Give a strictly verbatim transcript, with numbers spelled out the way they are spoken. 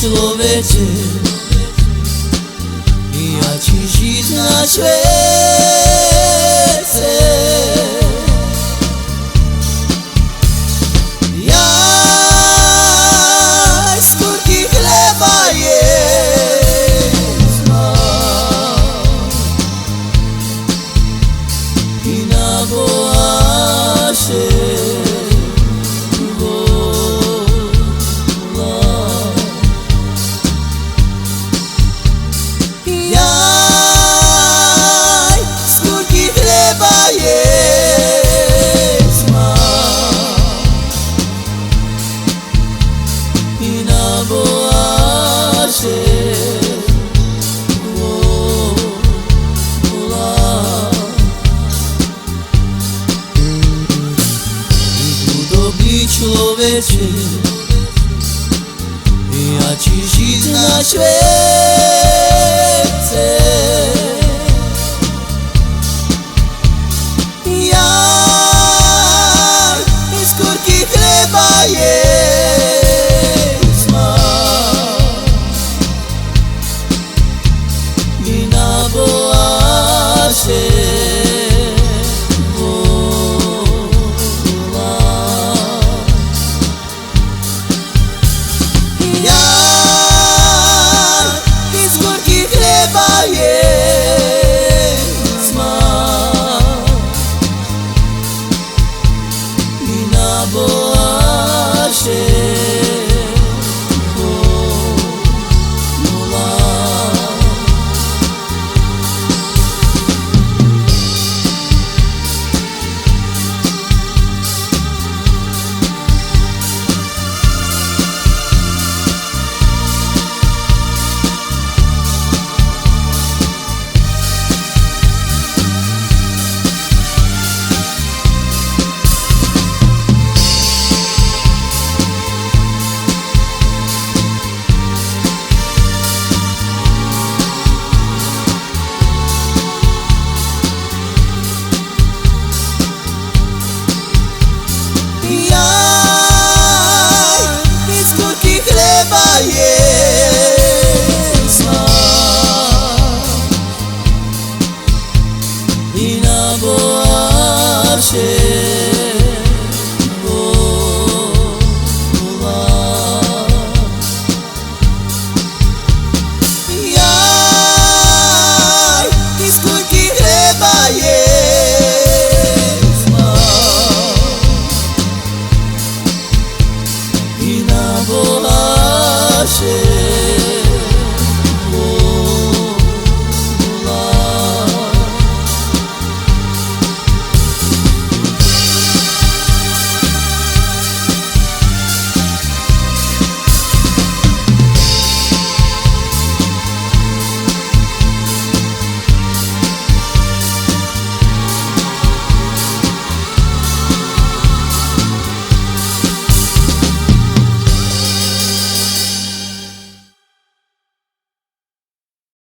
Człowiecie, ja ci żyć na świecie. Ja skórki chleba jesc mam i na Boga się wołam. Ja skórki chleba jesc mam i na Boga się wołam. I tu dobri człowiecie, ja ci żyć na świecie. Ja skórki chleba jesc mam i na Boga się wołam. Ja skórki chleba jesc mam i na Boga